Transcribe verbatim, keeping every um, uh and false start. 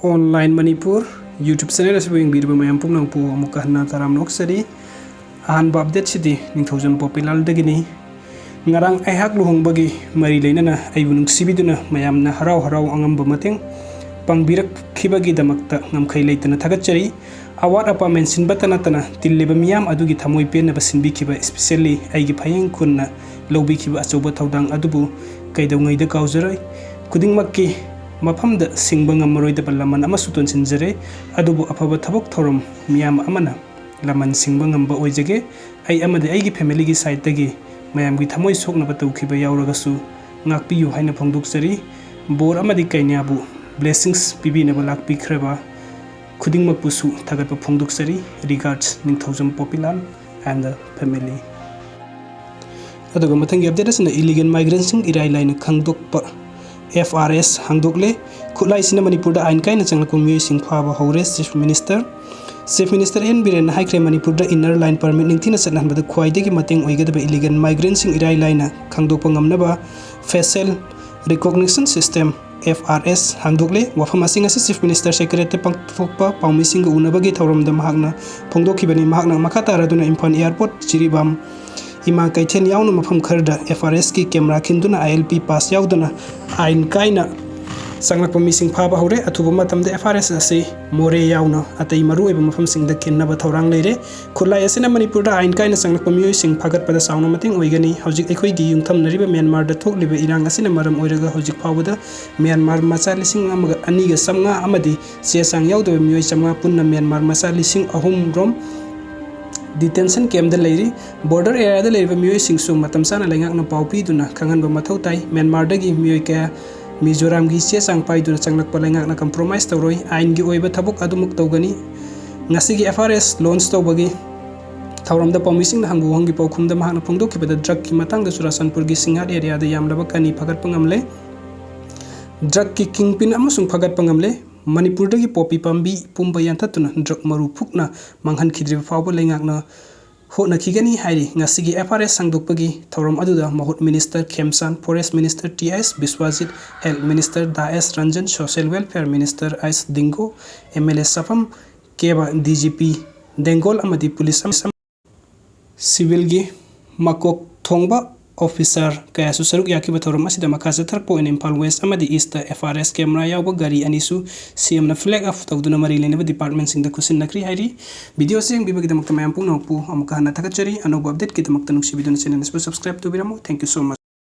Online Manipur YouTube channel ꯑꯁꯤꯕꯨ ꯌꯦꯡꯕꯤꯔꯤꯕ ꯃꯌꯥꯝ ꯄꯨꯝꯅꯃꯛꯄꯨ ꯑꯃꯨꯛꯀ ꯍꯟꯅ ꯇꯔꯥꯝꯅ ꯑꯣꯛꯆꯔꯤ꯫ ꯑꯍꯥꯟꯕ update ꯁꯤꯗꯤ ꯅꯤꯡꯊꯧꯖꯝ ꯄꯣꯄꯤꯂꯥꯜꯗꯒꯤꯅꯤ꯫ ꯉꯔꯥꯡ ꯑꯩꯍꯥꯛ ꯂꯨꯍꯣꯡꯕꯒꯤ ꯃꯔꯤ ꯂꯩꯅꯅ ꯑꯩꯕꯨ ꯅꯨꯡꯁꯤꯕꯤꯗꯨꯅ ꯃꯌꯥꯝꯅ ꯍꯔꯥꯎ ꯍꯔꯥꯎ ꯑꯉꯝꯕ ꯃꯇꯦꯡ ꯄꯥꯡꯕꯤꯔꯛꯈꯤꯕꯒꯤꯗꯃꯛꯇ ꯉꯝꯈꯩ ꯂꯩꯇꯅ ꯊꯥꯒꯠꯆꯔꯤ꯫ ꯑꯋꯥꯠ ꯑꯄꯥ ꯃꯦꯟꯁꯤꯟꯕꯇ ꯅꯠꯇꯅ ꯇꯤꯜꯂꯤꯕ ꯃꯤꯌꯥꯝ ꯑꯗꯨꯒꯤ ꯊꯃꯣꯏ ꯄꯦꯟꯅꯕ ꯁꯤꯟꯕꯤꯈꯤꯕ, especially ꯑꯩꯒꯤ ꯐꯌꯦꯡ ꯈꯨꯟꯅ ꯂꯧꯕꯤꯈꯤꯕ ꯑꯆꯧꯕ ꯊꯧꯗꯥꯡ ꯑꯗꯨꯕꯨ ꯀꯩꯗꯧꯉꯩꯗ ꯀꯥꯎꯖꯔꯣꯏ꯫ ꯈꯨꯗꯤꯡꯃꯛꯀꯤ ꯃꯐꯝꯗ ꯁꯤꯡꯕ ꯉꯝꯃꯔꯣꯏꯗꯕ ꯂꯃꯟ ꯑꯃꯁꯨ ꯇꯣꯟꯁꯤꯟꯖꯔꯦ꯫ ꯑꯗꯨꯕꯨ ꯑꯐꯕ ꯊꯕꯛ ꯊꯧꯔꯝ ꯃꯤꯌꯥꯝ ꯑꯃꯅ ꯂꯃꯟ ꯁꯤꯡꯕ ꯉꯝꯕ ꯑꯣꯏꯖꯒꯦ꯫ ꯑꯩ ꯑꯃꯗꯤ ꯑꯩꯒꯤ family ꯒꯤ side ꯇꯒꯤ ꯃꯌꯥꯝꯒꯤ ꯊꯃꯣꯏ ꯁꯣꯛꯅꯕ ꯇꯧꯈꯤꯕ ꯌꯥꯎꯔꯒꯁꯨ ꯉꯥꯛꯄꯤꯌꯨ ꯍꯥꯏꯅ ꯐꯣꯡꯗꯣꯛꯆꯔꯤ꯫ ꯕꯣꯔ ꯑꯃꯗꯤ ꯀꯩꯅꯥꯕꯨ blessings ꯄꯤꯕꯤꯅꯕ ꯂꯥꯛꯄꯤꯈ꯭ꯔꯕ ꯈꯨꯗꯤꯡꯃꯛꯄꯨꯁꯨ ꯊꯥꯒꯠꯄ ꯐꯣꯡꯗꯣꯛꯆꯔꯤ꯫ Regards, Ningthoujam ꯄꯣꯄꯤꯂꯥꯜ and the family꯫ ꯑꯗꯨꯒ ꯃꯊꯪꯒꯤ update ꯑꯁꯤꯅ illegal migrant ꯁꯤꯡ ꯏꯔꯥꯏ ꯂꯥꯏꯅ ꯈꯪꯗꯣꯛꯄ, F R S ꯍꯥꯡꯗꯣꯛꯂꯦ꯫ ꯈꯨꯠꯂꯥꯏꯁꯤꯅ ꯃꯅꯤꯄꯨꯔꯗ ꯑꯥꯏꯟ ꯀꯥꯏꯅ ꯆꯪꯂꯛꯄ ꯃꯤꯑꯣꯏꯁꯤꯡ ꯐꯥꯕ ꯍꯧꯔꯦ꯫ Chief Minister, Chief Minister N ꯕꯤꯔꯦꯟꯅ ꯍꯥꯏꯈ꯭ꯔꯦ, ꯃꯅꯤꯄꯨꯔꯗ inner line permit ꯅꯤꯡꯊꯤꯅ ꯆꯠꯅꯍꯟꯕꯗ ꯈ꯭ꯋꯥꯏꯗꯒꯤ ꯃꯇꯦꯡ ꯑꯣꯏꯒꯗꯕ illegal migrant ꯁꯤꯡ ꯏꯔꯥꯏ ꯂꯥꯏꯅ ꯈꯪꯗꯣꯛꯄ ꯉꯝꯅꯕ facial recognition system, F R S ꯍꯥꯡꯗꯣꯛꯂꯦ꯫ ꯋꯥꯐꯝ ꯑꯁꯤꯡ ꯑꯁꯤ Chief Minister Secretariat ꯇ ꯄꯥꯡꯊꯣꯛꯄ ꯄꯥꯎꯃꯤꯁꯤꯡꯒ ꯎꯅꯕꯒꯤ ꯊꯧꯔꯝꯗ ꯃꯍꯥꯛꯅ ꯐꯣꯡꯗꯣꯛꯈꯤꯕꯅꯤ꯫ ꯃꯍꯥꯛꯅ ꯃꯈꯥ ꯇꯥꯔꯗꯨꯅ ꯏꯝꯐꯥꯜ airport, ꯖꯤꯔꯤꯕꯥꯝ, ꯏꯃꯥ ꯀꯩꯊꯦꯜ ꯌꯥꯎꯅ ꯃꯐꯝ ꯈꯔꯗ F R S ꯀꯤ camera ꯈꯤꯟꯗꯨꯅ I L P pass ꯌꯥꯎꯗꯅ ꯑꯥꯏꯟ ꯀꯥꯏꯅ ꯆꯪꯂꯛꯄ ꯃꯤꯁꯤꯡ ꯐꯥꯕ ꯍꯧꯔꯦ꯫ ꯑꯊꯨꯕ ꯃꯇꯝꯗ F R S ꯑꯁꯤ ꯃꯣꯔꯦ ꯌꯥꯎꯅ ꯑꯇꯩ ꯃꯔꯨꯑꯣꯏꯕ ꯃꯐꯝꯁꯤꯡꯗ ꯈꯤꯟꯅꯕ ꯊꯧꯔꯥꯡ ꯂꯩꯔꯦ꯫ ꯈꯨꯠꯂꯥꯏ ꯑꯁꯤꯅ ꯃꯅꯤꯄꯨꯔꯗ ꯑꯥꯏꯟ ꯀꯥꯏꯅ ꯆꯪꯂꯛꯄ ꯃꯤꯑꯣꯏꯁꯤꯡ ꯐꯥꯒꯠꯄꯗ ꯆꯥꯎꯅ ꯃꯇꯦꯡ ꯑꯣꯏꯒꯅꯤ꯫ ꯍꯧꯖꯤꯛ ꯑꯩꯈꯣꯏꯒꯤ ꯌꯨꯝꯊꯪꯅꯔꯤꯕ ꯃ꯭ꯌꯥꯟꯃꯥꯔꯗ ꯊꯣꯛꯂꯤꯕ ꯏꯔꯥꯡ ꯑꯁꯤꯅ ꯃꯔꯝ ꯑꯣꯏꯔꯒ ꯍꯧꯖꯤꯛ ꯐꯥꯎꯕꯗ ꯃ꯭ꯌꯥꯟꯃꯥꯔ ꯃꯆꯥ ꯂꯤꯁꯤꯡ ꯑꯃꯒ ꯑꯅꯤꯒ ꯆꯥꯝꯃꯉꯥ ꯑꯃꯗꯤ ꯆꯦ ꯆꯥꯡ ꯌꯥꯎꯗꯕ ꯃꯤꯑꯣꯏ ꯆꯥꯝꯃꯉꯥ, ꯄꯨꯟꯅ ꯃ꯭ꯌꯥꯟꯃꯥꯔ ꯃꯆꯥ ꯂꯤꯁꯤꯡ ꯑꯍꯨꯝ ꯔꯣꯝ detention camp ꯇ ꯂꯩꯔꯤ꯫ Border area ꯗ ꯂꯩꯔꯤꯕ ꯃꯤꯑꯣꯏꯁꯤꯡꯁꯨ ꯃꯇꯝ ꯆꯥꯅ ꯂꯩꯉꯥꯛꯅ ꯄꯥꯎ ꯄꯤꯗꯨꯅ ꯈꯪꯍꯟꯕ ꯃꯊꯧ ꯇꯥꯏ꯫ ꯃ꯭ꯌꯥꯟꯃꯥꯔꯗꯒꯤ ꯃꯤꯑꯣꯏ ꯀꯌꯥ ꯃꯤꯖꯣꯔꯥꯝꯒꯤ ꯆꯦ ꯆꯥꯡ ꯄꯥꯏꯗꯨꯅ ꯆꯪꯂꯛꯄ ꯂꯩꯉꯥꯛꯅ compromise ꯇꯧꯔꯣꯏ꯫ ꯑꯥꯏꯟꯒꯤ ꯑꯣꯏꯕ ꯊꯕꯛ ꯑꯗꯨꯃꯛ ꯇꯧꯒꯅꯤ꯫ ꯉꯁꯤꯒꯤ F R S launch ꯇꯧꯕꯒꯤ ꯊꯧꯔꯝꯗ ꯄꯥꯎꯃꯤꯁꯤꯡꯅ ꯍꯪꯕ ꯋꯥꯍꯪꯒꯤ ꯄꯥꯎꯈꯨꯝꯗ ꯃꯍꯥꯛꯅ ꯐꯣꯡꯗꯣꯛꯈꯤꯕꯗ, drug ꯀꯤ ꯃꯇꯥꯡꯗ ꯆꯨꯔꯥꯆꯥꯟꯄꯨꯔꯒꯤ ꯁꯤꯡꯍꯥꯠ area ꯗ ꯌꯥꯝꯂꯕ ꯈꯅꯤ ꯐꯥꯒꯠꯄ ꯉꯝꯂꯦ꯫ Drug ꯀꯤ kingpin ꯑꯃꯁꯨꯡ ꯐꯥꯒꯠꯄ ꯉꯝꯂꯦ꯫ ꯃꯅꯤꯄꯨꯔꯗꯒꯤ poppy ꯄꯥꯝꯕꯤ ꯄꯨꯝꯕ ꯌꯥꯟꯊꯠꯇꯨꯅ drug ꯃꯔꯨ ꯐꯨꯛꯅ ꯃꯥꯡꯍꯟꯈꯤꯗ꯭ꯔꯤꯕ ꯐꯥꯎꯕ ꯂꯩꯉꯥꯛꯅ ꯍꯣꯠꯅꯈꯤꯒꯅꯤ ꯍꯥꯏꯔꯤ꯫ ꯉꯁꯤꯒꯤ F R S ꯁꯥꯡꯗꯣꯛꯄꯒꯤ ꯊꯧꯔꯝ ꯑꯗꯨꯗ ꯃꯍꯨꯠ Minister ꯈꯦꯝꯆꯥꯟ, Forest Minister T S ꯕꯤꯁ꯭ꯋꯥꯖꯤꯠ, Health Minister the S Ranjan, Social Welfare Minister H ꯗꯤꯡꯒꯣ, M L A ꯁꯥꯐꯝ cab, D G P ꯗꯦꯡꯒꯣꯜ ꯑꯃꯗꯤ ꯄꯨꯂꯤꯁ ꯑꯃ ꯁꯤꯚꯤꯜꯒꯤ ꯃꯀꯣꯛ ꯊꯣꯡꯕ ꯑꯣꯐꯤꯁꯥꯔ ꯀꯌꯥꯁꯨ ꯁꯔꯨꯛ ꯌꯥꯈꯤꯕ ꯊꯧꯔꯝ ꯑꯁꯤꯗ ꯃꯈꯥ ꯆꯠꯊꯔꯛꯄ ꯑꯣꯏꯅ ꯏꯝꯐꯥꯜ ꯋꯦꯁ ꯑꯃꯗꯤ east F R S camera ꯌꯥꯎꯕ ꯒꯥꯔꯤ ꯑꯅꯤꯁꯨ C M ꯅ flag off ꯇꯧꯗꯨꯅ ꯃꯔꯤ ꯂꯩꯅꯕ department ꯁꯤꯡꯗ ꯈꯨꯠꯁꯤꯟꯅꯈ꯭ꯔꯤ ꯍꯥꯏꯔꯤ꯫ Video ꯑꯁꯤ ꯌꯦꯡꯕꯤꯕꯒꯤꯗꯃꯛꯇ ꯃꯌꯥꯝ ꯄꯨꯝꯅꯃꯛꯄꯨ ꯑꯃꯨꯛꯀ ꯍꯟꯅ ꯊꯥꯒꯠꯆꯔꯤ꯫ ꯑꯅꯧꯕ update ꯀꯤꯗꯃꯛꯇ ꯅꯨꯡꯁꯤꯕꯤꯗꯨꯅ channel ꯑꯁꯤꯕꯨ subscribe ꯇꯧꯕꯤꯔꯝꯃꯨ꯫ Thank you so much꯫